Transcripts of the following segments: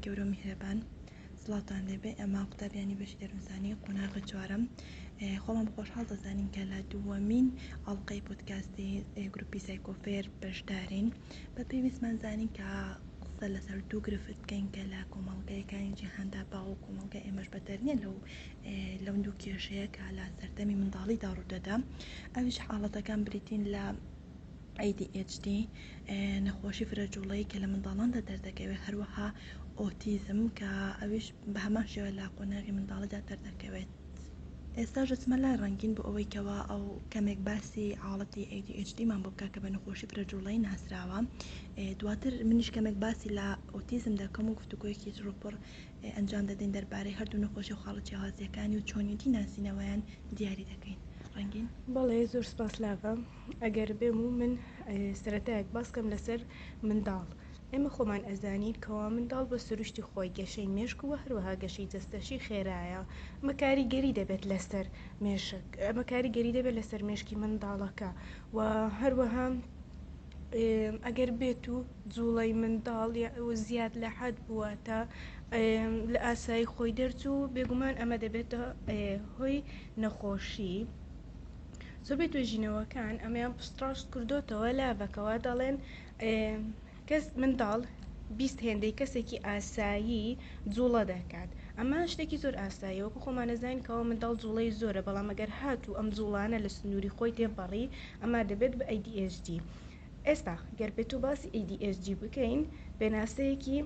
گەورە و میهرەبان سڵاوتان لێبێ ئێمە قوتابیانی بەشی دەروونزانی قۆناغی چوارەم خۆمان بە خۆشحاڵ دەزانین کە لە دووەمین ئەڵقەی پۆدکاستی گروپی سایکۆفێر بەشدارین بە پێویستمان زانین کە قسە لەسەر دوو گرفت بکەین کە لە کۆمەڵگەیەکانی جیهاندا باو و کۆمەڵگە ئێمەش بەدەر نییە لەو لەو دوو کێشەیە کە لە سەردەمی منداڵیدا ڕوودەدا ئەویش حاڵەتەکان بریتین لە ADHD، نەخۆشی فرەجوڵەیی کە لە منداڵاندا دەردەکەوێت، هەروەها ئۆتیزم کە ئەویش بە هەمان شێوە لە قۆناغی منداڵیدا دەردەکەوێت. ئێستاش دەچمە لای ڕەنگین بۆ ئەوەی کەوا ئەو کەمێک باسی حاڵەتی ADHD مان بۆ بکات کە بە نەخۆشی فرەجوڵەیی ناسراوە. دواتر منیش کەمێک باسی لە ئۆتیزم دەکەم و گفتوگۆیەکی چڕوپڕ ئەنجام دەدەین دەربارەی هەردوو نەخۆشی و خاڵە جیاوازییەکانی و چۆنیەتی ناسینەوەیان دیاری دەکەین. ڕەنگین. بەڵێ زۆر سپاس لاڤە. ئەگەر بێم و من سەرەتایەک باس کەم لەسەر منداڵ. ئێمە خۆمان ئەزانین کەوا منداڵ بە سروشتی خۆی گەشەی مێشک و هەروەها گەشەی جەستەشی خێرایە. ئەمە کاریگەری دەبێت لەسەر مێشک. ئەمە کاریگەری دەبێت لەسەر مێشکی منداڵەکە و هەروەها ئەگەر بێت و جوڵەی منداڵ زیاد لە حەد بووە تا لە ئاسایی خۆی دەرچوو بێگومان ئەمە دەبێتە هۆی نەخۆشی. زۆربەی توێژینەوەکان ئەمەیان پشتڕاست کردۆتەوە لاڤەکەوە دەڵێن کەس منداڵ 20 هێندەی کەسێکی ئاسایی جوڵە دەکات ئەمە شتێکی زۆر ئاساییە وەکو خۆمان ئەزانین کەوا منداڵ جوڵەی زۆرە بەڵام ئەگەر هاتوو ئەم جوڵانە لە سنووری خۆی تێپەڕی ئەمە دەبێت بە ADHD ئێستا گەر بێتو باسی ADHD بکەین پێناسەیەکی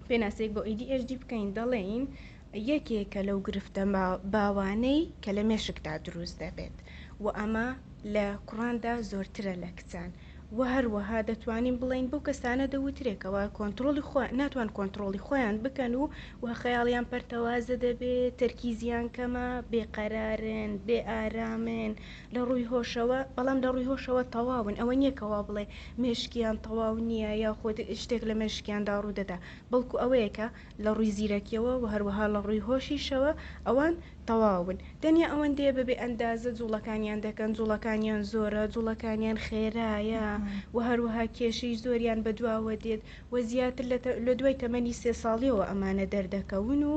پێناسەیەک بۆ ADHD بکەین دەڵێین یەکێکە لەو گرفتە باوانەی کە لە مێشکدا دروست دەبێت و ئەمە لە کوڕاندا زۆرترە لە کچان و هەروەها دەتوانین بڵێین بەو کەسانە دەوترێ کەوا کۆنتڕۆڵی خۆیان ناتوان کۆنتڕۆڵی خۆیان بکەن و و خەیاڵیان پەرتەوازە دەبێ تەرکیزیان کەمە بێقەرارن بێ ئارامن لە ڕووی هۆشەوە بەڵام لە ڕووی هۆشەوە تەواون ئەوە نییە کەوا بڵێ مێشکیان تەواو نییە یاخود شتێک لە مێشکیاندا ڕوودەدا بەڵکو ئەوەیە کە لە ڕووی زیرەکیەوە و هەروەها لە ڕووی هۆشیشەوە ئەوان تەواون تەنیا ئەوەندەیە بەبێ ئەندازە جوڵەکانیان دەکەن جوڵەکانیان زۆرە جوڵەکانیان خێرایە و هەروەها کێشەی زۆریان بەدواوە دێت و زیاتر لە دوای تەمەنی سێ ساڵیەوە ئەمانە دەردەکەون و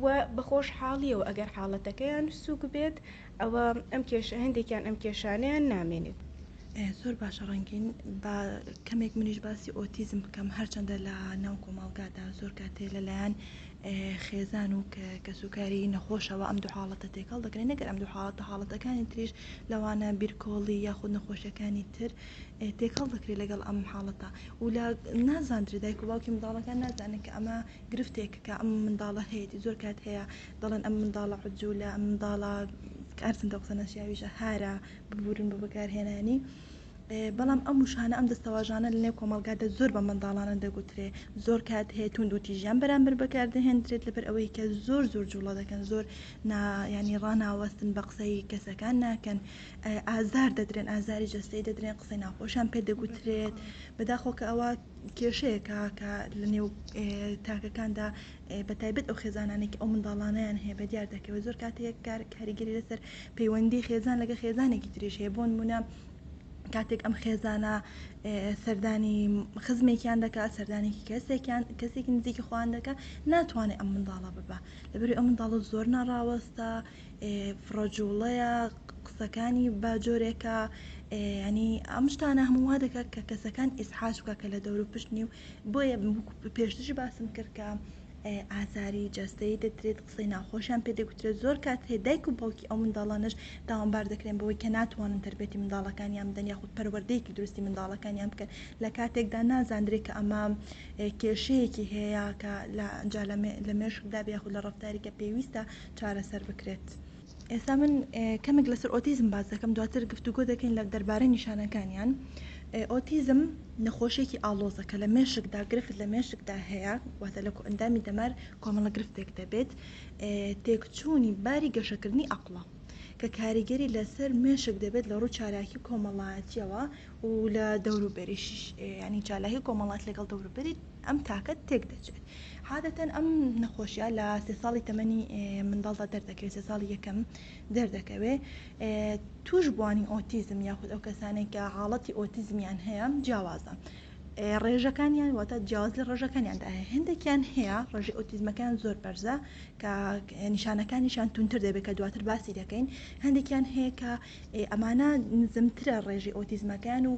و بە خۆشحاڵیەوە ئەگەر حاڵەتەکەیان سوک بێت ئەوە ئەم کێشە هەندێکیان ئەم کێشانەیان نامێنێت. زۆر باشە ڕەنگین با کەمێک منیش باسی ئۆتیزم بکەم هەرچەندە لە ناو کۆمەڵگادا زۆر کاتێ لەلایەن خێزان و کەسوکاری نەخۆشەوە ئەم دوو حاڵەتە تێکەڵ دەکرێن نەگەر ئەم دوو حاڵەتە حاڵەتەکانی تریش لەوانە بیرکۆڵی یاخود نەخۆشیەکانی تر تێکەڵ دەکرێت لەگەڵ ئەم حاڵەتە و لە نازاندرێت دایک و باوکی منداڵەکان نازانن کە ئەمە گرفتێک کە ئەم منداڵە هەیەتی زۆر کات هەیە دەڵێن ئەم منداڵە عجولە ئەم منداڵە هەرچەندە قسە نەشیاویشە هارە ببورن بۆ بەکارهێنانی بەڵام ئەم وشانە ئەم دەستەواژانە لەنێو کۆمەڵگادا زۆر بە منداڵانە دەگوترێ زۆر کات هەیە توندوتیژیان بەرامبەر بەکاردەهێندرێت لەبەر ئەوەی کە زۆر زۆر جوڵە دەکەن زۆر نا ینی ڕاناوەستن بە قسەی کەسەکان ناکەن ئازار دەدرێن ئازاری جەستەی دەدرێن قسەی ناخۆشیان پێ دەگوترێت بەداخۆ کە ئەوە کێشەیەکە کە لە نێو تاکەکاندا بە تایبەت ئەو خێزانانەی کە ئەو منداڵانەیان هەیە بە دیار دەکەوێت زۆر کاتێک کار کاریگەری لەسەر پەیوەندی خێزان لەگە خێزانێکی تریش هەیە بۆ نمونە کاتێک ئەم خێزانە سەردانی خزمێکیان دەکات سەردانێکی کەسێکیان کەسێکی نزیکی خۆیان دەکات ناتوانێت ئەم منداڵە ببە لەبەری ئەم منداڵە زۆر ناڕاوەستە فڕەجوڵەیە قسەکانی بە جۆرێکە ینی ئەم شتانە هەموو وا دەکات کە کەسەکان ئیزعاج بکە کە لە دەور و پشتنی و بۆیە پێشتریش باسم کرد کە ئازاری جەستەیی دەدرێت قسەی ناخۆشیان پێ دەگوترێت زۆر کات هەیە دایک و باوکی ئەو منداڵانەش تاوانبار دەکرێن بەوەی کە ناتوانن تەربیەتی منداڵەکانیان بدەن یاخود پەروەردەیەکی دروستی منداڵەکانیان بکەن لە کاتێکدا نازاندرێت کە ئەمە کێشەیەکی هەیە کە لە جا لە مێشکدا بێ یاخود لە ڕەفتاری کە پێویستە چارەسەر بکرێت. ئێستا من کەمێک لەسەر ئۆتیزم باس دەکەم دواتر گفتوگۆ دەکەین لە دەربارەی نیشانەکانیان. ئۆتیزم نەخۆشیەکی ئاڵۆزە کە لە مێشکدا گرفت لە مێشکدا هەیە واتە لە کۆئەندامی دەمار کۆمەڵە گرفتێک دەبێت تێکچوونی باری گەشەکردنی ئەقڵە کە کاریگەری لەسەر مێشک دەبێت لە ڕووی چالاکی کۆمەڵایەتیەوە و لە دەوروبەریش ینی چالاکی کۆمەڵات لەگەڵ دەوروبەری ئەم تاکە تێک دەچێت عادەتەن ئەم نەخۆشیە لە سێ ساڵی تەمەنی منداڵدا دەردەکەوێت سێ ساڵی یەکەم دەردەکەوێت تووشبووانی ئۆتیزم یاخود ئەو کەسانەی کە حاڵەتی ئۆتیزمیان هەیە جیاوازە. ڕێژەکانیان واتە جیاوازی لە ڕێژەکانیاندا هەیە هەندێکیان هەیە ڕێژەی ئۆتیزمەکەیان زۆر بەرزە کە نیشانەکانیشیان توندتر دەبێت کە دواتر باسی دەکەین هەندێکیان هەیە کە ئەمانە نزمترە ڕێژەی ئۆتیزمەکەیان و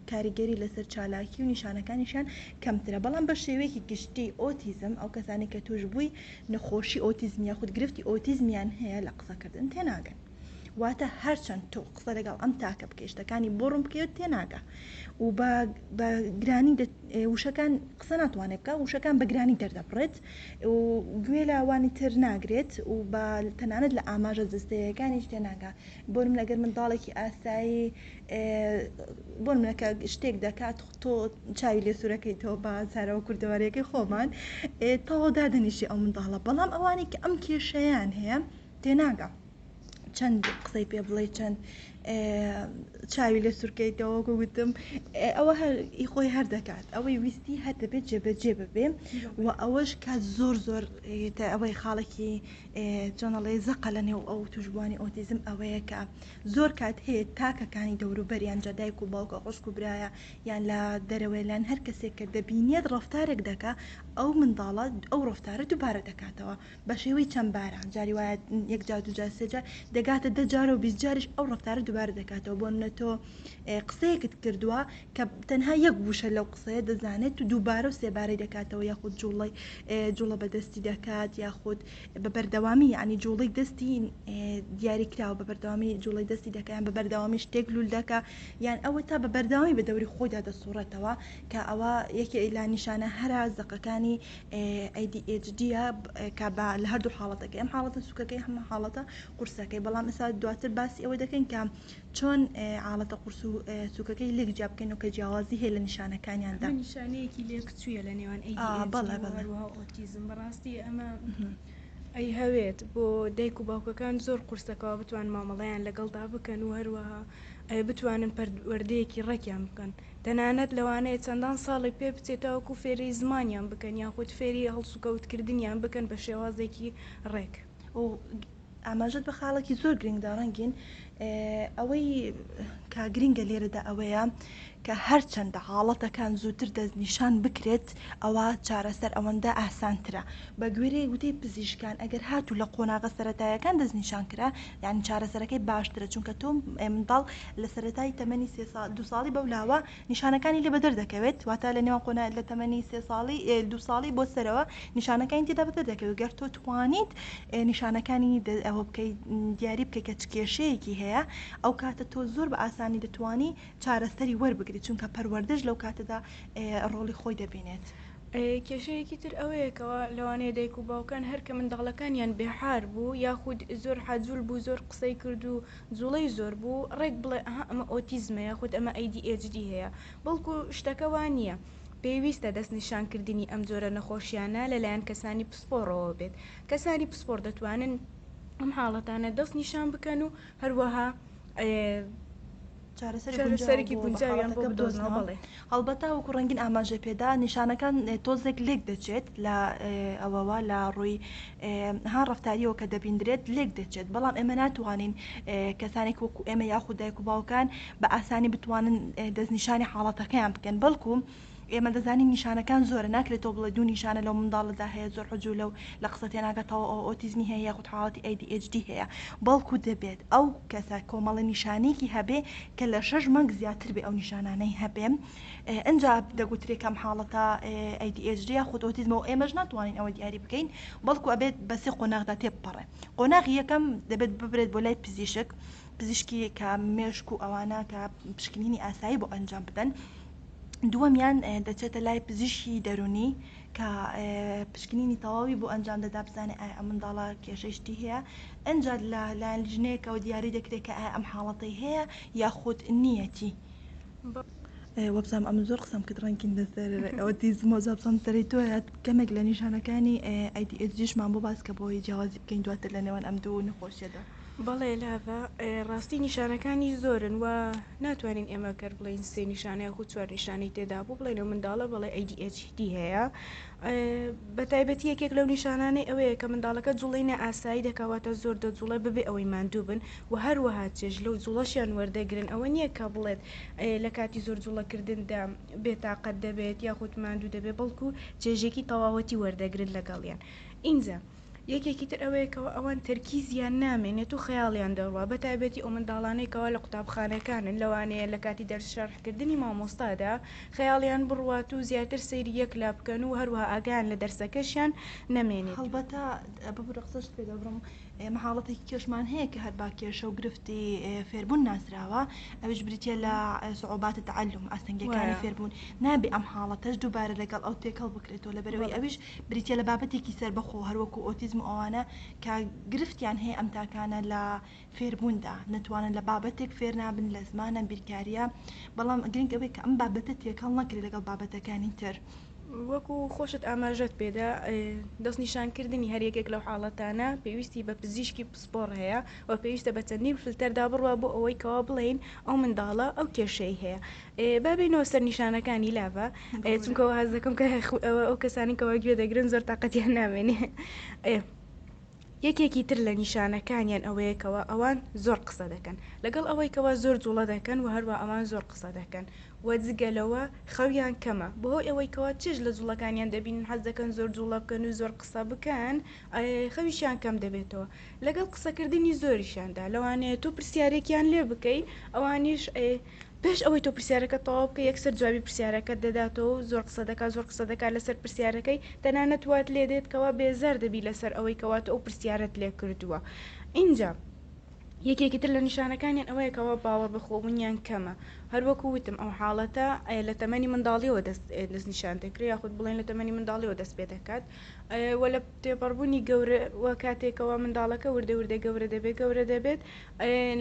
کاریگەری لەسەر چالاکی و نیشانەکانیشیان کەمترە بەڵام بە شێوەیەکی گشتی ئۆتیزم ئەو کەسانی کە توشبووی نەخۆشی ئۆتیزم یاخود گرفتی ئۆتیزمیان هەیە لە قسەکردن تێناگەن. واتە هەرچەند تۆ قسە لەگەڵ ئەم تاکە بکەی شتەکانی بۆ ڕوون بکەیەوە تێناگا و بە بە گرانی وشەکان قسە ناتوانێت بکە وشەکان بە گرانی دەردەبڕێت و گوێ لە وانی تر ناگرێت و بە تەنانەت لە ئاماژە جەستەیەکانیش تێناگا بۆ نمونە گەر منداڵێکی ئاسایی بۆ نمونە کە شتێک دەکات تۆ چاوی لێ سوورەکەیتەوە بە زارەوە کوردەواریەکەی خۆمان تەواو دادەنیشی ئەو منداڵە بەڵام ئەوانەی کە ئەم کێشەیان هەیە تێناگا چەند قسەی پێ بڵێ چەند چاوی لێ سوورکەیتەوە وەکو گوتم ئەوە هەر ئی خۆی هەر دەکات ئەوەی ویستی هەر دەبێت جێبەجێ ببێ و ئەوەش کە زۆر زۆر ئەوەی خاڵێکی چۆنەڵێ زەقە لە نێو ئەو توشبووانی ئۆتیزم ئەوەیە کە زۆر کات هەیە تاکەکانی دەوروبەریان جا دایک و باوکە خوشک و برایە یان لە دەرەوەی لەن هەر کەسێک کە دەبینێت ڕەفتارێک دەکا ئەو منداڵە ئەو ڕەفتارە دووبارە دەکاتەوە بە شێوەی چەند باران جاری وایە یەک جار دوو جار سێ جار دەگاتە دە جار و 20 جاریش ئەو ڕەفتارە دووبارە دەکاتەوە بۆ نمونە تۆ قسەیەکت کردووە کە تەنها یەک وشە لەو قسەیە دەزانێت و دووبارە و سێبارەی دەکاتەوە یاخود جوڵەی جوڵە بە دەستی دەکات یاخود بە بەردەوامی یعنی جوڵەی دەستی دیاری کراوە بە بەردەوامی جوڵەی دەستی دەکات یان بە بەردەوامی شتێک لول دەکا یان ئەوە تا بە بەردەوامی بە دەوری خۆیدا دەسوڕێتەوە کە ئەوە یەکێ لە نیشانە هەرە زەقەکانی ADHD کە بە لە هەردوو حاڵەتەکەی ئەم حاڵەتە سوکەکەی هەم حاڵەتە قورسەکەی بەڵام ئێستا دواتر باسی ئەوە دەکەین کە چۆن حاڵەتە قورس و سوکەکەی لێک جیا بکەین و کە جیاوازی هەیە لە نیشانەکانیاندا. ئەمە نیشانەیەکی لێکچوویە لە نێوان ADHD بەڵێ و بەڵێ. هەروەها ئۆتیزم بەڕاستی ئەمە ئەیهەوێت بۆ دایک و باوکەکان زۆر قورسە کەوا بتوان مامەڵەیان لەگەڵدا بکەن و هەروەها بتوانن پەروەردەیەکی ڕێکیان بکەن تەنانەت لەوانەیە چەندان ساڵی پێ بچێت تاوەکو فێری زمانیان بکەن یاخود فێری هەڵسوکەوتکردنیان بکەن بە شێوازێکی ڕێک. و ئاماژەت بە خاڵێکی زۆر گرنگ دا ڕەنگین، ئەوەی کە گرنگە لێرەدا ئەوەیە کە هەرچەندە حاڵەتەکان زووتر دەستنیشان بکرێت ئەوا چارەسەر ئەوەندە ئاسانترە. بە گوێرەی وتەی پزیشکان ئەگەر هاتوو لە قۆناغە سەرەتاییەکان دەستنیشان کرا یانی چارەسەرەکەی باشترە چونکە تۆ منداڵ لە سەرەتای تەمەنی سێ ساڵ دوو ساڵی بەو لاوە نیشانەکانی لێ بەدەر دەکەوێت واتە لە نێوان قۆنا لە تەمەنی سێ ساڵی دوو ساڵی بۆ سەرەوە نیشانەکانی تێدا بەدەر دەکەوێت گەر تۆ توانیت نیشانەکانی ئەوە بکەیت دیاری بکەیت کە چ کێشەیەکی هەیە ئەو کاتە تۆ زۆر بە ئاسانی دەتوانی چارەسەری وەربگریت چونکە پەروەردەش لەو کاتەدا ڕۆڵی خۆی دەبینێت. کێشەیەکی تر ئەوەیە کەوا لەوانەیە دایک و باوکان هەر کە منداڵەکانیان بێحار بوو یاخود زۆر حاجول بوو زۆر قسەی کرد و جوڵەی زۆر بوو ڕێک بڵێ ئەها ئەمە ئۆتیزمە یاخود ئەمە ADHD هەیە بەڵکو شتەکە وا نییە پێویستە دەستنیشانکردنی ئەم جۆرە نەخۆشیانە لەلایەن کەسانی پسپۆڕەوە بێت کەسانی پسپۆڕ دەتوانن ئەم حاڵەتانە دەستنیشان بکەن و هەروەها چارەسەرێکی گونجاویان بۆ بدۆزنەوە. بەڵێ. هەڵبەتە وەکو ڕەنگین ئاماژەی پێدا نیشانەکان تۆزێک لێک دەچێت لە ئەوەوە لە ڕووی ها ڕەفتاریەوە کە دەبیندرێت لێک دەچێت بەڵام ئێمە ناتوانین کەسانێک وەکو ئێمە یاخود دایک و باوکان بە ئاسانی بتوانن دەستنیشانی حاڵەتەکەیان بکەن بەڵکو ئێمە دەزانین نیشانەکان زۆرە ناکرێت تۆ بڵێ دوو نیشانە لەو منداڵەدا هەیە زۆر عجولە و لە قسە تێناگات تەواو ئەوە ئۆتیزمی هەیە یاخود حاڵەتی ADHD هەیە بەڵکو دەبێت ئەو کەسە کۆمەڵە نیشانەیەکی هەبێ کە لە شەش مانگ زیاتر بێ ئەو نیشانانەی هەبێ ئنجا دەگوترێ کەم حاڵەتە ADHD یاخود ئۆتیزمە و ئێمەش ناتوانین ئەوە دیاری بکەین بەڵکو ئەبێت بە سێ قۆناغدا تێبپەڕێ قۆناغی یەکەم دەبێت ببرێت بۆ لای پزیشک پزیشکی کە مێشک و ئەوانە کە پشکنینی ئاسایی بۆ ئەنجام بدەن دووەمیان دەچێتە لای پزیشکی دەروونی کە پشکنینی تەواوی بۆ ئەنجام دەدا بزانێ ئایا ئەم منداڵە کێشەی شتی هەیە ئەنجا لە لایەن لیژنەیەکەوە دیاری دەکرێت کە ئایا ئەم حاڵەتەی هەیە یاخود نییەتی. وابزانم ئەمن زۆر قسەم کرد ڕەنگین لەسەر ئۆتیزم و وابزانم سەرەی تۆیە کەمێک لە نیشانەکانی ADHD شمان بۆ باس کە بۆی جیاوازی بکەین دواتر لە نێوان ئەم دوو نەخۆشیەدا. بەڵێ لاڤە ڕاستی نیشانەکانی زۆرن و ناتوانین ئێمە گەر بڵێین سێ نیشانە یاخود چوار نیشانەی تێدا بوو بڵێن ئەو منداڵە بەڵێ ADHD هەیە بە تایبەتی یەکێک لەو نیشانانەی ئەوەیە کە منداڵەکە جوڵەی نائاسایی دەکا واتە زۆر دەجوڵێ بەبێ ئەوەی ماندوو بن و هەروەها چێژ لەو جوڵەشیان وەردەگرن ئەوە نییە کە بڵێت لە کاتی زۆر جوڵەکردندا بێتاقەت دەبێت یاخود ماندوو دەبێت بەڵکو چێژێکی تەواوەتی وەردەگرن لەگەڵیان ئینجا یەکێکی تر ئەوەیە کەوا ئەوان تەرکیزیان نامێنێت و خەیاڵیان دەڕوا، بەتایبەتی ئەو منداڵانەی کەوا لە قوتابخانەکانن لەوانەیە لە کاتی دەرس شەرحکردنی مامۆستادا خەیاڵیان بڕوات و زیاتر سەیری یەک لا بکەن و هەروەها ئاگایان لە دەرسەکەشیان نەمێنێت. هەڵبەتە ببورە قسەشت پێ دەبڕم ئێمە حاڵەتێکی کێشمان هەیە کە هەر بە کێشە و گرفتی فێربوون ناسراوە ئەویش بریتیە لە صعوبات التعلم ئاستەنگیەکانی فێربوون نابێ ئەم حاڵەتەش دووبارە لەگەڵ ئەو تێکەڵ بکرێتەوە لەبەرئەوەی ئەویش بریتیە لە بابەتێکی سەربەخۆ هەروەکو ئۆتیزم و ئەوانە کە گرفتیان هەیە ئەم تاکانە لە فێربووندا نەتوانن لە بابەتێک فێر نابن لە زمانە بیرکاریە بەڵام گرنگ ئەوەیە کە ئەم بابەتە تێکەڵ نەکرێت لەگەڵ بابەتەکانی تر. وەکو خۆشت ئاماژەت پێدا دەستنیشانکردنی هەر یەکێک لەو حاڵەتانە پێویستی بە پزیشکی پسپۆڕ هەیە و پێویستە بە چەندین فلتەردا بڕوا بۆ ئەوەی کەوا بڵێین ئەو منداڵە ئەو کێشەی هەیە. با بێینەوە سەر نیشانەکانی لاڤە چونکە وا هەست دەکەم کە ئەو کەسانی کەوا گوێ دەگرن زۆر تاقەتیان نامێنێ. یەکێکی تر لە نیشانەکانیان ئەوەیە کەوا ئەوان زۆر قسە دەکەن لەگەڵ ئەوەی کەوا زۆر جوڵە دەکەن و هەروە ئەوان زۆر قسە دەکەن و جگە لەوە خەویان کەمە بەهۆی ئەوەی کەوا چێژ لە جوڵەکانیان دەبینن حەز دەکەن زۆر جوڵە بکەن و زۆر قسە بکەن خەویشیان کەم دەبێتەوە لەگەڵ قسەکردنی زۆریشیاندا لەوانەیە تۆ پرسیارێکیان لێ بکەی ئەوانیش پێش ئەوەی تۆ پرسیارەکەت تەواو بکەی یەکسەر جوابی پرسیارەکەت دەداتەوە و زۆر قسە دەکات زۆر قسە دەکات لەسەر پرسیارەکەی تەنانەت وات لێ دێت کەوا بێزار دەبی لەسەر ئەوەی کەوا تۆ ئەو پرسیارەت لێ کردووە ئینجا یەکێکی تر لە نیشانەکانیان ئەوەیە کەوا باوەڕ بەخۆبوونیان کەمە هەروەکو وتم ئەو حاڵەتە لە تەمەنی منداڵیەوە دەست دەستنیشان دەکرێت یاخود بڵێن لە تەمەنی منداڵیەوە دەست پێ دەکات وە لە تێپەڕبوونی گەورە وە کاتێکەوە منداڵەکە وردە وردە گەورە دەبێت گەورە دەبێت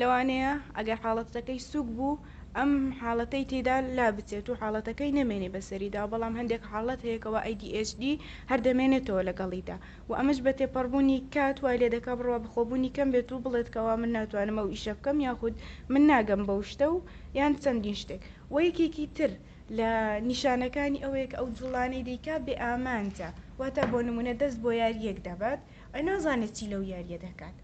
لەوانەیە ئەگەر حاڵەتەکەی سوک بوو ئەم حاڵەتەی تێدا لابچێت و حاڵەتەکەی نەمێنێ بەسەریدا بەڵام هەندێک حاڵەت هەیە کەوا ADHD هەر دەمێنێتەوە لەگەڵیدا و ئەمەش بە تێپەڕبوونی کات وای لێدەکا بڕوا بەخۆبوونی کەم بێت و بڵێت کەوا من ناتوانم ئەو ئیشە بکەم یاخود من ناگەم بەو شتە و یان چەندین شتێک وە یەکێکی تر لە نیشانەکانی ئەوەیە کە ئەو جوڵانەی دەیکا بێ ئامانجە واتە بۆ نمونە دەست بۆ یاریەک دەبات ئەی نازانێت چی لەو یاریە دەکات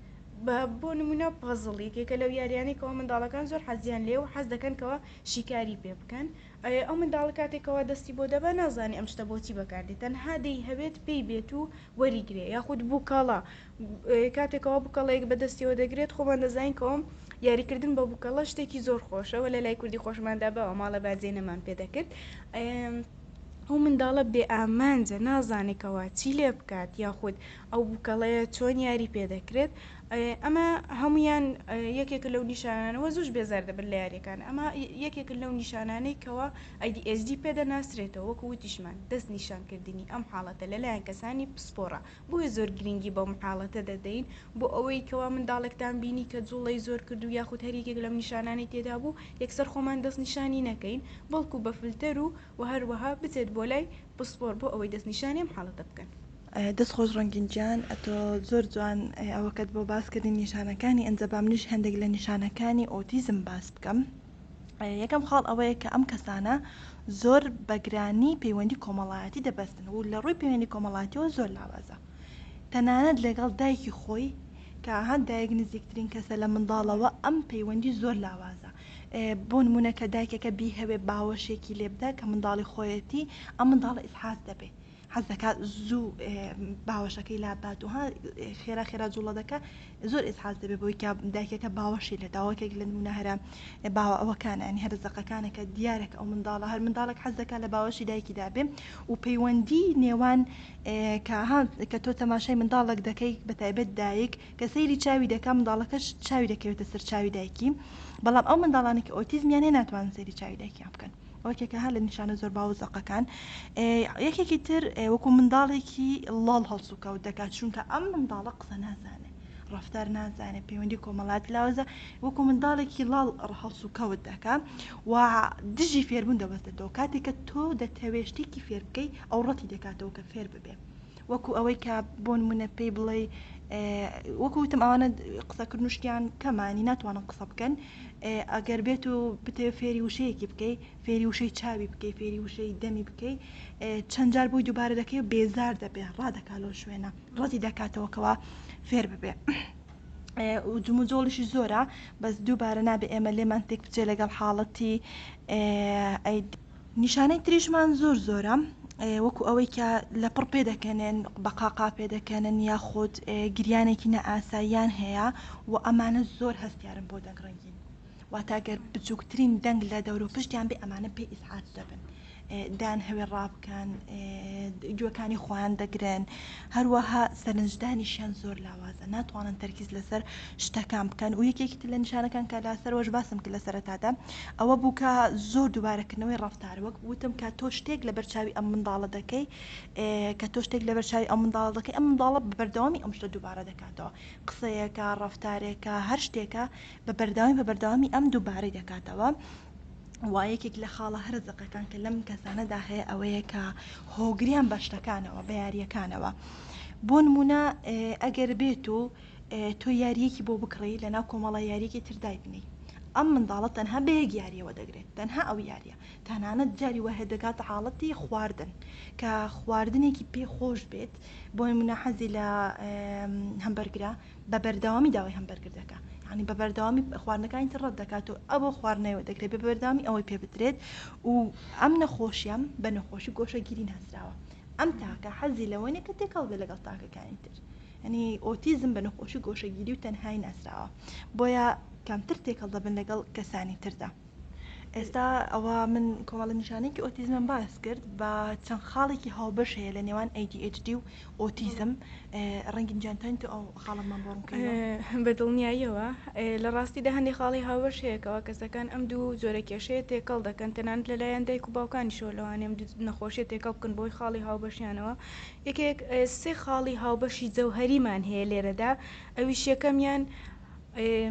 بە بۆ نمونە پەزڵ یەکێکە لەو یاریانەی کەوا منداڵەکان زۆر حەزیان لێیە و حەز دەکەن کەوا شیکاری پێ بکەن ئەی ئەو منداڵە کاتێک کەوا دەستی بۆ دەبا نازانێ ئەم شتە بۆچی بەکاردێت تەنها دەیهەوێت پێی بێت و وەریگرێ یاخود بوکەڵە کاتێک کەوا بوکەڵەیەک بە دەستیەوە دەگرێت خۆمان دەزانین کەوا یاریکردن بە بوکەڵە شتێکی زۆر خۆشە و لە لای کوردی خۆشماندا باوە ماڵە باجێنەمان پێ دەکرد ئەو منداڵە بێ ئامانجە نازانێت کەوا چی لێ بکات یاخود ئەو بوکەڵەیە چۆن یاری پێ دەکرێت ئەمە هەمویان یەکێکە لەو نیشانانەوە زوش بێزار دەبن لە یاریەکان ئەمە یەکێکە لەو نیشانانەی کەوا ADHD پێ دەناسرێتەوە وەکو وتیشمان دەست نیشانکردنی ئەم حاڵەتە لەلایەن کەسانی پسپۆڕە بۆیە زۆر گرنگی بەم حاڵەتە دەدەین بۆ ئەوەی کەوا منداڵێکتان بینی کە جوڵەی زۆر کرد و یاخود هەر یەکێک لەم نیشانانەی تێدا بوو یەکسەر خۆمان دەستنیشانی نەکەین بەڵکو بە فلتەر و وە هەروەها بچێت بۆ لای پسپۆر بۆ ئەوەی دەستنیشانی ئەم حاڵەتە بکەن. دەست خۆش ڕەنگین گیان ئەتۆ زۆر جوان ئەوەکەت بۆ باس کردین نیشانەکانی ئەنجا با منیش هەندێک لە نیشانەکانی ئۆتیزم باس بکەم یەکەم خاڵ ئەوەیە کە ئەم کەسانە زۆر بە گرانی پەیوەندی کۆمەڵایەتی دەبەستن و لە ڕووی پەیوەندی کۆمەڵاتیەوە زۆر لاوازە تەنانەت لەگەڵ دایکی خۆی کە ها دایک نزیکترین کەسە لە منداڵەوە ئەم پەیوەندی زۆر لاوازە بۆ نمونە کە دایکەکە بیهەوێ باوەشێکی لێ بدا کە منداڵی خۆیەتی ئەم منداڵە ئیزحاج دەبێ حەز دەکات زوو باوەشەکەی لابات و ها خێرا خێرا جوڵە دەکات زۆر ئیزحاج دەبێت بۆی کە دایکەکە باوەشی لێ داوەکێک لە نمونە هەرە باوە ئەوەکانە ینی هەرە زەقەکانە کە دیارە کە ئەو منداڵە هەر منداڵێک حەز دەکات لە باوەشی دایکی دابێ و پەیوەندی نێوان کە ها کە تۆ تەماشای منداڵێک دەکەی بە تایبەت دایک کە سەیری چاوی دەکا منداڵەکەش چاوی دەکەوێتە سەر چاوی دایکی بەڵام ئەو منداڵانە کە ئۆتیزمیان هەیە ناتوانن سەیری چاوی دایکیان بکەن ئەوە یەکێکە لە نیشانە زۆر باو و زەقەکان یەکێکی تر وەکو منداڵێکی ڵاڵ هەڵسوکەوت دەکات چونکە ئەم منداڵە قسە نازانێ ڕەفتار نازانێ پەیوەندی کۆمەڵاتی لاوازە وەکو منداڵێکی ڵاڵ هەڵسوکەوت دەکا و دژی فێربوون دەوەستێتەوە کاتێک کە تۆ دەتەوێ شتێکی فێر بکەی ئەو ڕەتی دەکاتەوە کە فێر ببێ وەکو ئەوەی کە بۆ نمونە پێی بڵێی وەکو وتم ئەوانە قسەکردن و شتیان کەمانی ناتوانن قسە بکەن ئەگەر بێت و بتەوێت فێری وشەیەکی بکەی فێری وشەی چاوی بکەی فێری وشەی دەمی بکەی چەند جار بۆی دووبارە دەکەی و بێزار دەبێ ڕادەکا لەو شوێنە ڕەتی دەکاتەوە کەوا فێر ببێ و جموجۆڵیشی زۆرە بەس دووبارە نابێ ئێمە لێمان تێک بچێ لەگەڵ حاڵەتی نیشانەی تریشمان زۆر زۆرە وەکو ئەوەی کە لەپڕ پێدەکەنن بە قاقا پێدەکەنن یاخود گریانێکی نائاساییان هەیە و ئەمانە زۆر هەستیارن بۆ دەنگ ڕەنگین واتە گەر بچووکترین دەنگ لە دەوروپشتیان بێ ئەمانە پێ ئیزعاج دەبن دەیانهەوێ ڕابکەن گوێکانی خۆیان دەگرن هەروەها سەرنجدانیشیان زۆر لاوازە ناتوانن تەرکیز لەسەر شتەکان بکەن و یەکێکی تر لە نیشانەکان کە لە سەرەوەش باسم کرد لە سەرەتادا ئەوە بوو کە زۆر دووبارەکردنەوەی ڕەفتار وەک وتم کە تۆ شتێک لەبەر چاوی ئەم منداڵە دەکەی کە تۆ شتێک لەبەر چاوی ئەم منداڵە دەکەی ئەم منداڵە بە بەردەوامی ئەم شتە دووبارە دەکاتەوە قسەیەکە ڕەفتارێکە هەر شتێکە بە بەردەوامی بە بەردەوامی ئەم دووبارەی دەکاتەوە و یەکێک لە خاڵە هەرە زەقەکان کە لەم کەسانەدا هەیە ئەوەیە کە هۆگریان بە شتەکانەوە بە یارییەکانەوە بۆ نمونە ئەگەر بێت و تۆ یارییەکی بۆ بکڕی لەناو کۆمەڵە یارییەکی تر دایبنێی ئەم منداڵە تەنها بە یەک یارییەوە دەگرێت تەنها ئەو یارییە تەنانەت جاری وایە دەگاتە حاڵەتی خواردن کە خواردنێکی پێ خۆش بێت بۆ نمونە حەزی لە هەمبەرگرە بە بەردەوامی داوای هەمبەرگر دەکا یانی بە بەردەوامی خواردنەکانی تر ڕەت دەکات و ئەوە خواردنەوە دەکرێت بە بەردەوامی ئەوەی پێ بدرێت و ئەم نەخۆشیەم بە نەخۆشی گۆشەگیری ناسراوە ئەم تاکە حەزی لەوە نیە کە تێکەڵ بێت لەگەڵ تاکەکانی تر یعنی ئۆتیزم بە نەخۆشی گۆشەگیری و تەنهایی ناسراوە بۆیە کەمتر تێکەڵ دەبن لەگەڵ کەسانی تردا. ئێستا ئەوە من کۆمەڵە نیشانەیەکی ئۆتیزمم باس کرد بە چەند خاڵێکی هاوبەش هەیە لە نێوان ADHD و ئۆتیزم ڕەنگین جان توانیت تۆ ئەو خاڵەمان بۆ ڕوون بکەیەوە؟ بە دڵنیاییەوە لە ڕاستیدا هەندێک خاڵی هاوبەش هەیە کەوا کەسەکان ئەم دوو جۆرە کێشەیە تێکەڵ دەکەن تەنانەت لەلایەن دایک و باوکانیشەوە لەوانەیە ئەم دوو نەخۆشیە تێکەڵ بکەن بەهۆی خاڵی هاوبەشیانەوە یەکێک سێ خاڵی هاوبەشی جەوهەریمان هەیە لێرەدا ئەویش یەکەمیان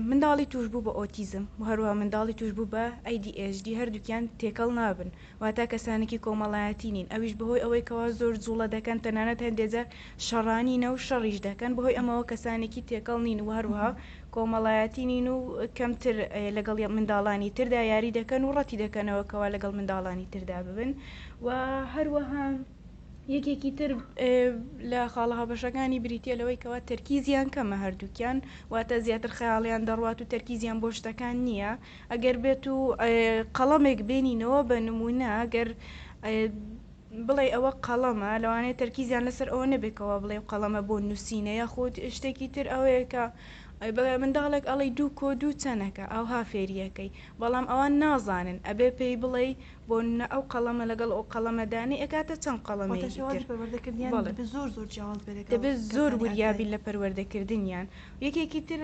منداڵی تووشبوو بە ئۆتیزم و هەروەها منداڵی تووشبوو بە ADHD هەردووکیان تێکەڵ نابن واتە کەسانێکی کۆمەڵایەتی نین ئەویش بەهۆی ئەوەی کەوا زۆر جوڵە دەکەن تەنانەت هەندێ جار شەڕانینە و شەڕیش دەکەن بەهۆی ئەمەوە کەسانێکی تێکەڵ نین و هەروەها کۆمەڵایەتی نین و کەمتر لەگەڵ منداڵانی تردا یاری دەکەن و ڕەتی دەکەنەوە کەوا لەگەڵ منداڵانی تردا ببن و هەروەها یەکێکی تر لە خاڵە هاوبەشەکانی بریتییە لەوەی کەوا تەرکیزیان کەمە هەردووکیان، واتە زیاتر خەیاڵیان دەڕوات و تەرکیزیان بۆ شتەکان نییە. ئەگەر بێت و قەڵەمێک بێنینەوە بە نموونە گەر بڵێ ئەوە قەڵەمە لەوانەیە تەرکیزیان لەسەر ئەوە نەبێت کەوا بڵێ قەڵەمە بۆ نووسینە یاخود شتێکی تر ئەوەیە کە بە منداڵێک ئەڵێی دوو کۆ دوو چەنەکە ئەوها فێریەکەی بەڵام ئەوان نازانن ئەبێ پێی بڵێی بۆ نمونە ئەو قەڵەمە لەگەڵ ئەو قەڵەمە دانەی ئەکاتە چەند واتە قەڵەمێکی شێوازی تر پەروەردەکردنیان بەڵێ دەبێت زۆر زۆر جیاواز بێت لەگەڵ دەبێت زۆر کەسانی وریا ئاسایی. بین لە پەروەردەکردنیان یەکێکی تر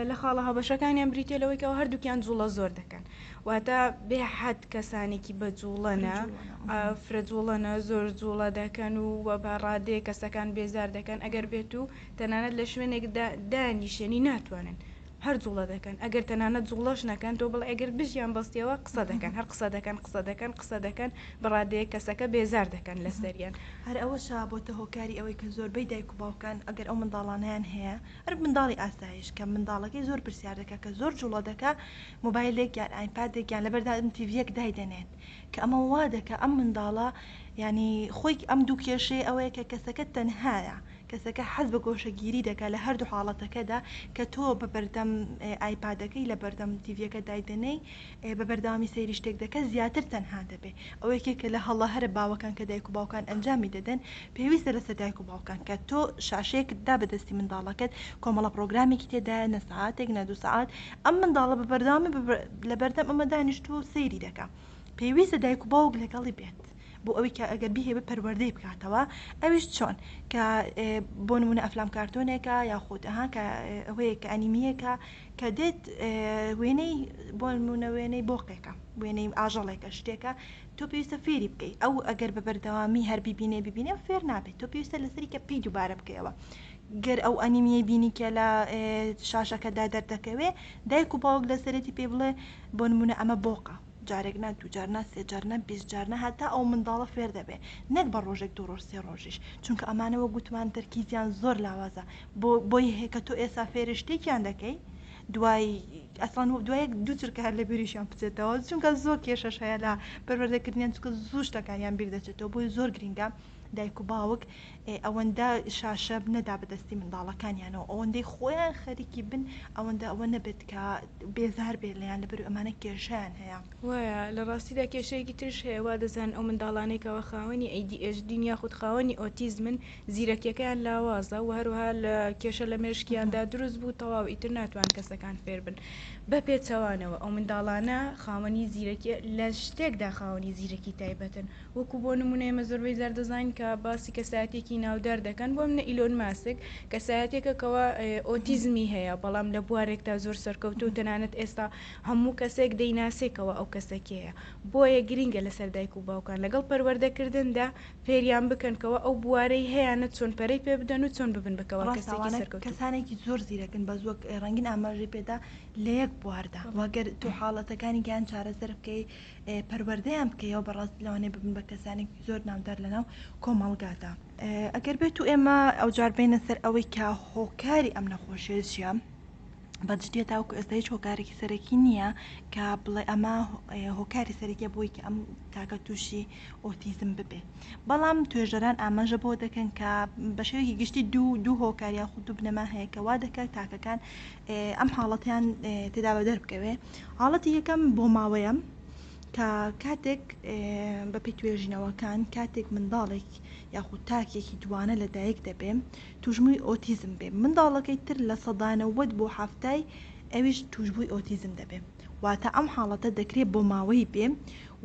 لە خاڵە هاوبەشەکانیان بریتیە لەوەی کەوا هەردووکیان جوڵە زۆر دەکەن واتە بێ حەد کەسانێکی بە فرە جوڵەنە جوڵەنە. فرە جوڵەنە زۆر جوڵە دەکەن و وە بە ڕادەیەک کەسەکان بێزار دەکەن ئەگەر بێت و تەنانەت لە شوێنێک دانیشێنی ناتوانن هەر جوڵە دەکەن ئەگەر تەنانەت جوڵەش نەکەن تۆ بڵێ ئەگەر بژیان بەستیەوە قسە دەکەن هەر قسە دەکەن قسە دەکەن قسە دەکەن بە ڕادەیەک کەسەکە بێزار دەکەن لەسەریان. هەر ئەوەشە بۆتە هۆکاری ئەوەی کە زۆربەی دایک و باوکان ئەگەر ئەو منداڵانەیان هەیە هەر منداڵی ئاسایش کە منداڵەکەی زۆر پرسیار دەکا کە زۆر جوڵە دەکا مۆبایلێک یان ئایپادێک یان لەبەردەم تیڤیەک دایدەنێت کە ئەمە وا دەکا ئەم منداڵە یانی خۆی ئەم دوو کێشەیە ئەوەیە کە کەسەکە تەنهایە کەسەکە حەز بە گۆشەگیری دەکات لە هەردوو حاڵەتەکەدا کە تۆ بە بەردەم ئایپادەکەی لە بەردەم تیڤیەکە دایدەنێی بە بەردەوامی سەیری شتێک دەکات زیاتر تەنها دەبێ ئەوە یەکێکە لە هەڵە هەرە باوەکان کە دایک و باوکان ئەنجامی دەدەن پێویستە لەسەر دایک و باوکان کە تۆ شاشەیەکت دا بە دەستی منداڵەکەت کۆمەڵە پڕۆگرامێکی تێدایە نە سەعاتێک نە دوو سەعات ئەم منداڵە بە بەردەوامی لە بەردەم ئەمە دانیشتووە و سەیری دەکا پێویستە دایک و باوک لەگەڵی بێت بۆ ئەوەی کە ئەگەر بیهەوێ پەروەردەی بکاتەوە ئەویش چۆن کە بۆ نمونە ئەفلام کارتۆنێکە یاخود ئەها کە ئەوەیە کە ئەنیمیەکە کە دێت وێنەی بۆ نمونە وێنەی بۆقێکە وێنەی ئاژەڵێکە شتێکە تۆ پێویستە فێری بکەی ئەو ئەگەر بە بەردەوامی هەر بیبینێ بیبینێ فێر نابێت تۆ پێویستە لەسەری کە پێی دووبارە بکەیەوە گەر ئەو ئەنیمیەی بینی کە لە شاشەکەدا دەردەکەوێ دایک و باوک لەسەرێتی پێی بڵێ بۆ نمونە ئەمە بۆقە. جارێک نا دووجار نا سێ جار نا 20 جار نا هەتا ئەو منداڵە فێر دەبێ نەک بە ڕۆژێک دوو ڕۆژ سێ ڕۆژیش چونکە ئەمانە وەک گوتمان تەرکیزیان زۆر لاوازە بۆ بۆی هەیە کە تۆ ئێستا فێری شتێکیان دەکەی دوای ئەسڵەن دوای یەک دوو چرکە هەر لە بیریشیان بچێتەوە چونکە زۆر کێشەش هەیە لە پەروەردەکردنیان چونکە زوو شتەکانیان بیر دەچێتەوە بۆیە زۆر گرینگە دایک و باوک ئەوەندە شاشە نەدا بەدەستی منداڵەکانیانەوە ئەوەندەی خۆیان خەریکی بن ئەوەندە ئەوە نەبێت کە بێزار بێت لێیان لەبەر ئەمانە کێشەیان هەیە. وایە لە ڕاستیدا کێشەیەکی تریش هەیە وا دەزانن ئەو منداڵانەی کەوا خاوەنی ADHD ن یاخود خاوەنی ئۆتیزمن زیرەکیەکەیان لاوازە و هەروەها لە کێشە لە مێشکیاندا دروست بوو تەواو ئیتر ناتوان کەسەکان فێر بن بە پێچەوانەوە ئەو منداڵانە خاوەنی زیرەکی لە شتێکدا خاوەنی زیرەکی تایبەتن وەکو بۆ نمونە ئێمە زۆربەی جار دەزانین کە باسی کەسایەتیەکی ناودار دەکەن بۆ منە ئیلۆن ماسک کەسایەتێکە کەوا ئۆتیزمی هەیە بەڵام لە بوارێکدا زۆر سەرکەوتوو تەنانەت ئێستا هەموو کەسێک دەیناسێ کەوا ئەو کەسە کێیە بۆیە گرینگە لەسەر دایک و باوکان لەگەڵ پەروەردەکردندا فێریان بکەن کەوا ئەو بوارەی هەیانە چۆن پەرەی پێ بدەن و چۆن ببن بە کەوا ڕاستە کەسێکی ئەوانە سەرکەوتوو. کەسانێکی زۆر زیرەکن بەس وەک ڕەنگین ئاماژەی پێدا لە یەک بواردا وە گەر تۆ حاڵەتەکانی گیان چارەسەر بکەی پەروەردەیان بکەیەوە بەڕاستی لەوانەیە ببن بە کەسانێکی زۆر ناودار لەناو کۆمەڵگادا. ئەگەر بێت و ئێمە ئەوجار بێینە سەر ئەوەی کە هۆکاری ئەم نەخۆشیە چییە بە جدیە تاوەکو ئێستا هیچ هۆکارێکی سەرەکی نییە کە بڵێ ئەمە هۆکاری سەرەکیە بۆی کە ئەم تاکە تووشی ئۆتیزم ببێ بەڵام توێژەران ئاماژە بۆ دەکەن کە بە شێوەیەکی گشتی دوو دوو هۆکار یاخود دوو بنەما هەیە کە وا دەکات تاکەکان ئەم حاڵەتیان تێدا بەدەر بکەوێ حاڵەتی یەکەم بۆ ماوەیە کە کاتێک بەپێی توێژینەوەکان کاتێک منداڵێک یاخود تاکێکی دوانە لە دایک دەبێ توشبووی ئۆتیزم بێ منداڵەکەی تر 90% بۆ 70ی ئەویش توشبووی ئۆتیزم دەبێ واتە ئەم حاڵەتە دەکرێت بۆ ماوەی بێ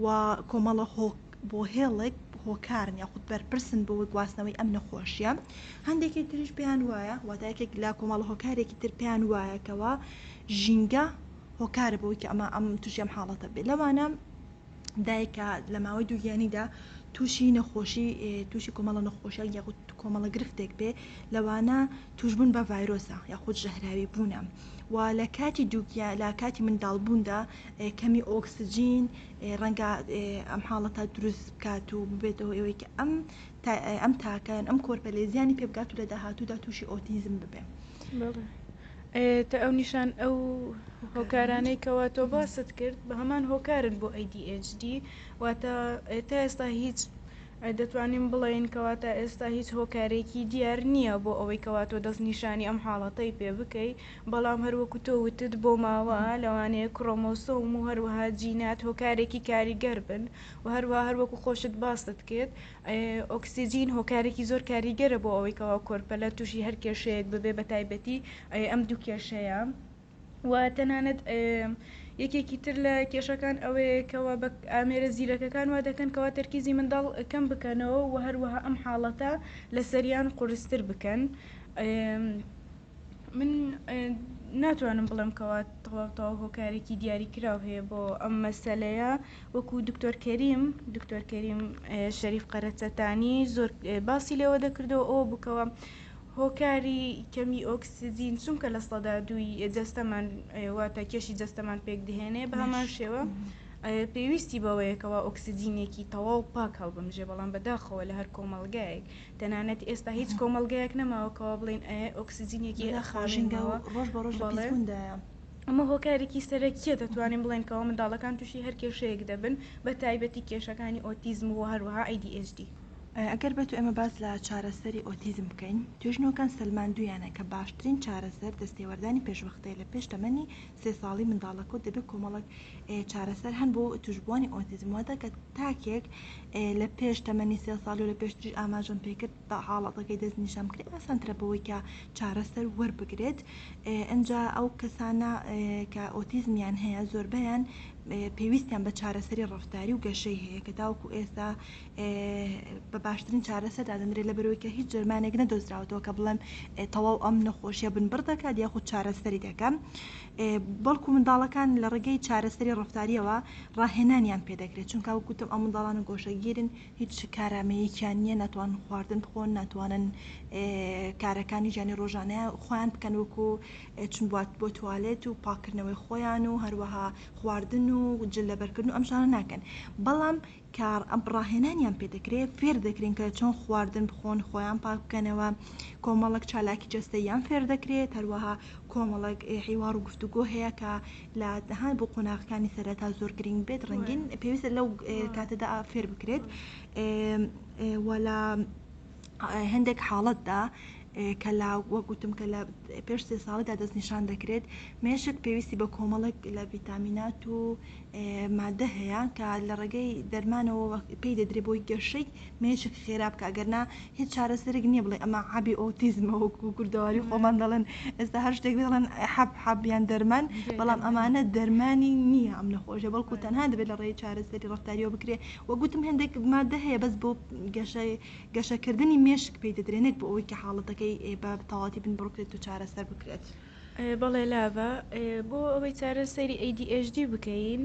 و کۆمەڵە هۆ بۆ هێڵێک هۆکارن یاخود بەرپرسن بۆ گواستنەوەی ئەم نەخۆشیە هەندێکی تریش پێیان وایە واتە یەکێک لە کۆمەڵە هۆکارێکی تر پێیان وایە کەوا ژینگە هۆکارە بۆی کە ئەمە ئەم تووشی ئەم حاڵەتە بێت لەوانە دایکە لە ماوەی دووگیانیدا تووشی نەخۆشی تووشی کۆمەڵە نەخۆشیان یاخود کۆمەڵە گرفتێک بێ لەوانە توشبوون بە ڤایرۆسە یاخود ژەهراوی بوونە و لە کاتی دووگیا لە کاتی منداڵبووندا کەمی ئۆکسجین ڕەنگە ئەم حاڵەتە دروست بکات و ببێتە هۆی ئەوەی کە ئەم ئەم تاکە یان ئەم کۆرپەلەی زیانی پێ بگات و لە داهاتوودا تووشی ئۆتیزم ببێ. بەڵێ تا ئەو نیشان ئەو هۆکارانەی کەوا تۆ باست کرد بە هەمان هۆکارن بۆ ADHD واتە تا ئێستا هیچ دەتوانین بڵێین کەوا تا ئێستا هیچ هۆکارێکی دیار نییە بۆ ئەوەی کەوا تۆ دەستنیشانی ئەم حاڵەتەی پێ بکەی بەڵام هەر وەکو تۆ وتت بۆ ماوە لەوانەیە کرۆمۆسۆم و هەروەها جینات هۆکارێکی کاریگەر بن و هەروەها هەر وەکو خۆشت باست کرد ئۆکسجین هۆکارێکی زۆر کاریگەرە بۆ ئەوەی کەوا کۆرپەلە تووشی هەر کێشەیەک ببێ بە تایبەتی ئەم دوو کێشەیە و تەنانەت یەکێکی تر لە کێشەکان ئەوەیە کەوا بە ئامێرە زیرەکەکان وا دەکەن کەوا تەرکیزی منداڵ کەم بکەنەوە و هەروەها ئەم حاڵەتە لەسەریان قورستر بکەن. من ناتوانم بڵێم کەوا تەواو تەواو هۆکارێکی دیاریکراو هەیە بۆ ئەم مەسەلەیە وەکو دکتۆر کەریم دکتۆر کەریم شەریف قەرەچەتانی زۆر باسی لێوە دەکردەوە ئەوە بکەوە هۆکاری کەمی ئۆکسجین چونکە 2% جەستەمان واتە کێشی جەستەمان پێک دهێنێ بە هەمان شێوە پێویستی بەوەیە کەوا ئۆکسجینێکی تەواو پاک هەڵبمژێ بەڵام بەداخەوە لە هەر کۆمەڵگایەک تەنانەت ئێستا هیچ کۆمەڵگایەک نەماوە کەوا بڵێین ئەیە ئۆکسجینێکی بەداخەوە خاوێن ژینگە ماوە ڕۆژ بە ڕۆژ لە بەڵێ پیسبووندایە. ئەمە هۆکارێکی سەرەکیە دەتوانین بڵێین کەوا منداڵەکان تووشی هەر کێشەیەک دەبن بە تایبەتی کێشەکانی ئۆتیزم و هەروەها ADHD. ئەگەر بێتو ئێمە باس لە چارەسەری ئۆتیزم بکەین، توێژینەوەکان سەلماندوویانە کە باشترین چارەسەر دەستێوەردانی پێشوەختەیە لە پێش تەمەنی سێ ساڵی منداڵەکە و دەبێت کۆمەڵێک چارەسەر هەن بۆ توشبووانی ئۆتیزم واتە کە تاکێک لە پێش تەمەنی سێ ساڵی و لە پێشتریش ئاماژەم پێکرد بە حاڵەتەکەی دەستنیشان بکرێت ئاسانترە بەوەی کە چارەسەر وەربگرێت ئەجا ئەو کەسانە کە ئۆتیزمیان هەیە زۆربەیان پێویستیان بە چارەسەری ڕەفتاری و گەشەی هەیە کە تاوەکو ئێستا بە باشترین چارەسەر دادەنرێت لەبەرئەوەی کە هیچ دەرمانێک نەدۆزراوەتەوە کە بڵێم تەواو ئەم نەخۆشیە بنبڕ دەکات یاخود چارەسەری دەکات بەڵکو منداڵەکان لە ڕێگەی چارەسەری ڕەفتاریەوە ڕاهێنانیان پێدەکرێت چونکە وەک گوتم ئەو منداڵانە گۆشەگیرن هیچ کارامەیەکیان نییە ناتوانن خواردن بخۆن ناتوانن کارەکانی ژیانی ڕۆژانەیان خۆیان بکەن وەکو چون بۆ توالێت و پاکردنەوەی خۆیان و هەروەها خواردن و جل لەبەرکردن و ئەم شتانە ناکەن بەڵام کە ڕاهێنانیان پێ دەکرێت فێر دەکرێن کە چۆن خواردن بخۆن خۆیان پاک بکەنەوە کۆمەڵێک چالاکی جەستەییان فێر دەکرێت هەروەها کۆمەڵێک حیوار و گفتوگۆ هەیە کە لە هەن بۆ قۆناغەکانی سەرەتا زۆر گرنگ بێت ڕەنگین پێویستە لەو کاتەدا فێر بکرێت و لە هەندێک حاڵەتدا کە لە وەک وتم کە لە پێش سێ ساڵیدا دەستنیشان دەکرێت مێشک پێویستی بە کۆمەڵێک لە ڤیتامینات و مادە هەیە کە لە ڕێگەی دەرمانەوە پێی دەدرێت بۆی گەشەی مێشک خێرا بکە گەرنا هیچ چارەسەرێک نییە بڵێ ئەمە عەبی ئۆتیزمە وەکو کوردەواری خۆمان دەڵێن ئێستا هەر شتێک دەڵێن حەب حەب یان دەرمان بەڵام ئەمانە دەرمانی نییە ئەم نەخۆشیە بەڵکو تەنها دەبێت لە ڕێی چارەسەری ڕەفتاریەوە بکرێ وەک گوتم هێندێک مادە هەیە بەس بۆ گەشە گەشەکردنی مێشک پێی دەدرێت نەک بۆ ئەوەی کە حاڵەتەکەی بە تەواوەتی بنبڕکرێت و چارەسەر بکرێت. بەڵێ لاڤە، بۆ ئەوەی چارەسەری ADHD بکەین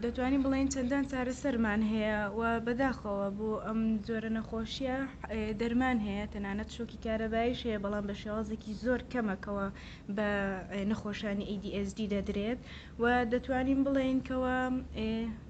دەتوانین بڵێین چەندان چارەسەرمان هەیە و بەداخەوە بۆ ئەم جۆرە نەخۆشیە دەرمان هەیە تەنانەت شۆکی کارەبایش هەیە بەڵام بە شێوازێکی زۆر کەمەکەوە بە نەخۆشانی ADHD دەدرێت و دەتوانین بڵێین کەوا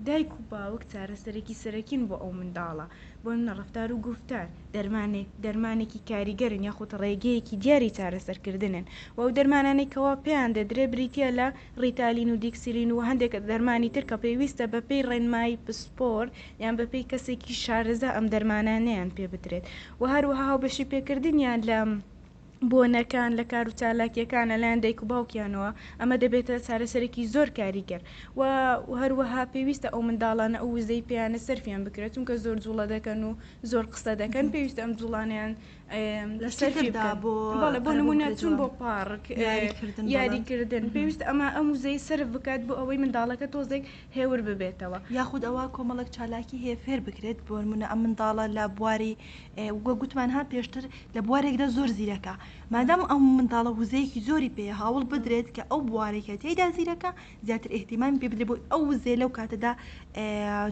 دایک و باوک چارەسەرێکی سەرەکین بۆ ئەو منداڵە بۆ نمونە ڕەفتار و گوفتار دەرمانێک دەرمانێکی کاریگەرن یاخود ڕێگەیەکی دیاری چارەسەرکردنن و ئەو دەرمانانەی کەوا پێیان دەدرێت بریتییە لە ڕیتالین و دیکسیلین و هەندێک دەرمانی تر کە پێویستە بەپێی ڕێنمایی پسپۆر یان بەپێی کەسێکی شارەزا ئەم دەرمانانەیان پێ بدرێت و هەروەها هاوبەشی پێکردنیان لە بۆنەکان، لە کار و چالاکییەکان لەلایەن دایک و باوکیانەوە، ئەمە دەبێتە چارەسەرێکی زۆر کاریگەر و هەروەها پێویستە ئەو منداڵانە ئەو وزەی پێیانە سەرفیان بکرێت، چونکە زۆر جوڵە دەکەن و زۆر قسە دەکەن، پێویستە ئەم جوڵانەیان لە سەرفی بکەن. بەڵێ بۆ نموونە چوون بۆ پارک، یاریکردن، پێویستە ئەمە ئەم وزەی سەرف بکات بۆ ئەوەی منداڵەکە تۆزێک هێور ببێتەوە. یاخود ئەوا کۆمەڵێک چالاکی هەیە فێر بکرێت، بۆ نموونە ئەم منداڵە لە بواری وەک گوتمان ها پێشتر لە بوارێکدا زۆر زیرەکە، مادام ئەم منداڵە وزەیەکی زۆری پێیە هاوڵ بدرێت کە ئەو بوارەی کە تێیدا زیرەکە زیاتر ئیهتیمامی پێ بدرێت بۆی ئەو وزەیە لەو کاتەدا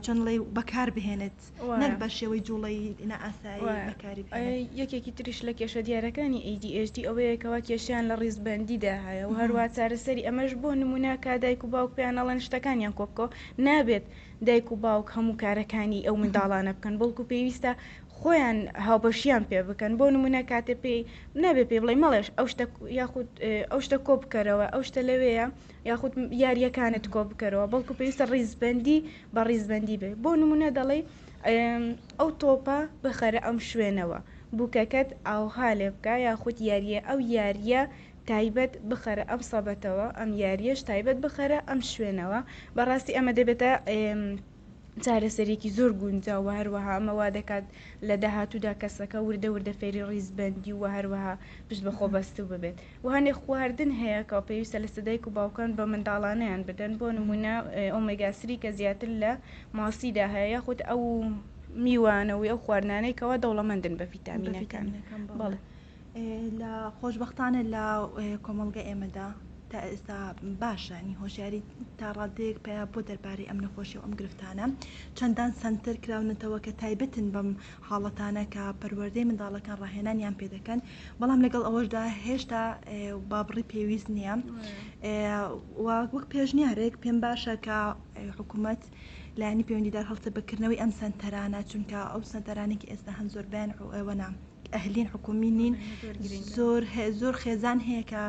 چۆن ڵێی بەکار بهێنێت نەک بە شێوەی جوڵەی نائاسایی بەکاری بهێنێت. یەکێکی تریش لە کێشە دیارەکانی ADHD ئەوەیە کەوا کێشەیان لە ڕیزبەندیدا هەیە و هەروەها چارەسەری ئەمەش بۆ نموونە کە دایک و باوک پێیان ئەڵێن شتەکانیان کۆبکەوە نابێت دایک و باوک هەموو کارەکانی ئەو منداڵانە بکەن بەڵکو پێویستە خۆیان هاوبەشیان پێ بکەن بۆ نمونە کاتێ پێی نابێ پێی بڵێ مەڵێش ئەو شتە یاخود ئەو شتە کۆ بکەرەوە ئەو شتە لەوەیە یاخود یاریەکانت کۆ بکەرەوە بەڵکو پێویستە ڕیزبندی بە ڕیزبندی بێ بۆ نمونە دەڵێ ئەو تۆپە بخەرە ئەم شوێنەوە بووکەکەت ئاوها لێ بکە یاخود یاریە ئەو یاریە تایبەت بخەرە ئەم سەبەتەوە ئەم یاریەش تایبەت بخەرە ئەم شوێنەوە بەڕاستی ئەمە دەبێتە چارەسەریەکی زۆر گونجاو وە هەروەها ئەمە وا دەکات لە داهاتوودا کەسەکە وردە وردە فێری ڕیزبەندی و هەروەها پشت بە خۆ بەستوو ببێت و هەندێک خواردن هەیە کە پێویستە لەسەر دایک و باوکان بە منداڵانیان بدەن بۆ نمونە ئۆمێگا سری کە زیاتر لە ماسیدا هەیە یاخود ئەو میوانە و ئەو خواردنانەی کەوا دەوڵەمەندن بە ڤیتامینەکان بەڵێ. لە خۆشبەختانە لە کۆمەڵگە ئێمەدا تا ئێستا باشە ینی هۆشیاری تا ڕادەیەک پەیا بۆ دەربارەی ئەم نەخۆشی و ئەم گرفتانە چەندان سەنتەر کراونەتەوە کە تایبەتن بەم حاڵەتانە کە پەروەردەی منداڵەکان ڕاهێنانیان پێ دەکەن بەڵام لەگەڵ ئەوەشدا هێشتا بابڕی پێویست نییە وەک پێشنیارێک پێم باشە کە حکوومەت لایەنی پەیوەندیدار هەڵسێ بە کردنەوەی ئەم سەنتەرانە چونکە ئەو سەنتەرانەی کە ئێستا هەن زۆربەیان ئەوەنا ئەهلین حکومی نین زۆر زۆر خێزان هەیە کە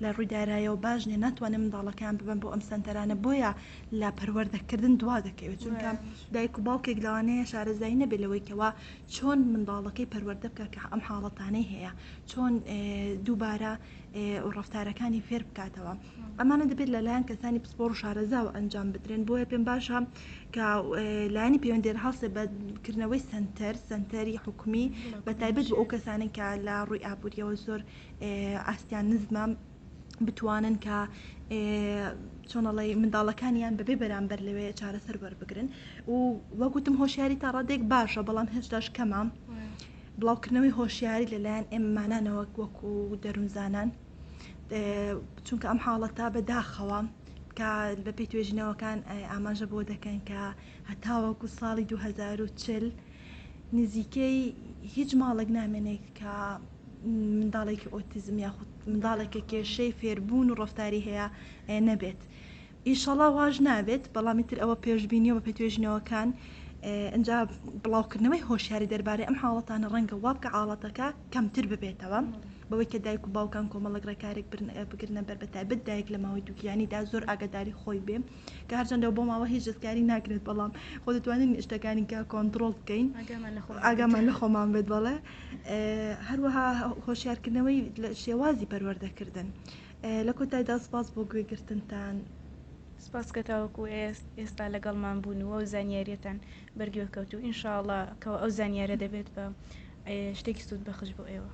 لە ڕووی دارایەوە باش نیە ناتوانێت منداڵەکان ببەن بۆ ئەم سەنتەرانە بۆیە لە پەروەردەکردن دوا دەکەوێت چونکە دایک و باوکێک لەوانەیە شارەزایی نەبێت لەوەی کەوا چۆن منداڵەکەی پەروەردە بکە کە ئەم حاڵەتانەی هەیە چۆن دووبارە ڕەفتارەکانی فێر بکاتەوە ئەمانە دەبێت لەلایەن کەسانی پسپۆڕ و شارەزاوە ئەنجام بدرێن بۆیە پێم باشە کە لایەنی پەیوەندیدار هەڵسێ بە کردنەوەی سەنتەر سەنتەری حکومی بە تایبەت بۆ ئەو کەسانەی کە لە ڕووی ئابووریەوە زۆر ئاستیان نزمە بتوانن کە چۆنەڵی منداڵەکانیان بەبێ بەرامبەر لەوێ چارەسەر وەربگرن و وەگوتم هۆشیاری تا ڕادێک باشە بەڵام هێشتاش کەمە بڵاوکردنەوەی هۆشیاری لەلایەن ئێمەمانانەوە وەکو دەروونزانان چونکە ئەم حاڵەتە بە داخەوە کە بە پێی توێژینەوەکان ئاماژە بۆ دەکەن کە هەتاوەکو ساڵی 2040 نزیکەی هیچ ماڵێک نامێنێت کە منداڵێکی ئۆتیزم یاخود منداڵێک کە کێشەی فێربوون و ڕەفتاری هەیە نەبێت. ئیشەڵا واش نابێت بەڵام ئیتر ئەوە پێشبینیە بە پێی توێژینەوەکان ئینجا بڵاوکردنەوەی هۆشیاری دەربارەی ئەم حاڵەتانە ڕەنگە وا بکە حاڵەتەکە کەمتر ببێتەوە بەوەی کە دایک و باوکان کۆمەڵێک ڕێکارێک بگرنە بەر بەتایبەت دایک لە ماوەی دووگیانیدا زۆر ئاگاداری خۆی بێ کە هەرچەندە بۆ ماوە هیچ دەستکاری ناکرێت بەڵام خۆ دەتوانین شتەکانی کە کۆنتڕۆڵ بکەین ئاگامان لە خۆمان بێت بەڵێ هەروەها هۆشیارکردنەوەی لە شێوازی پەروەردەکردن لە کۆتایدا سپاس بۆ گوێگرتنتان. سپاس کە تاوەکو ئێستا لەگەڵمان بوون و ئەو زانیاریەتان بەرگوێ کەوت و ان شاء اللە کەوا ئەو زانیارە دەبێت بە شتێکی سوود بەخش بۆ ئێوە.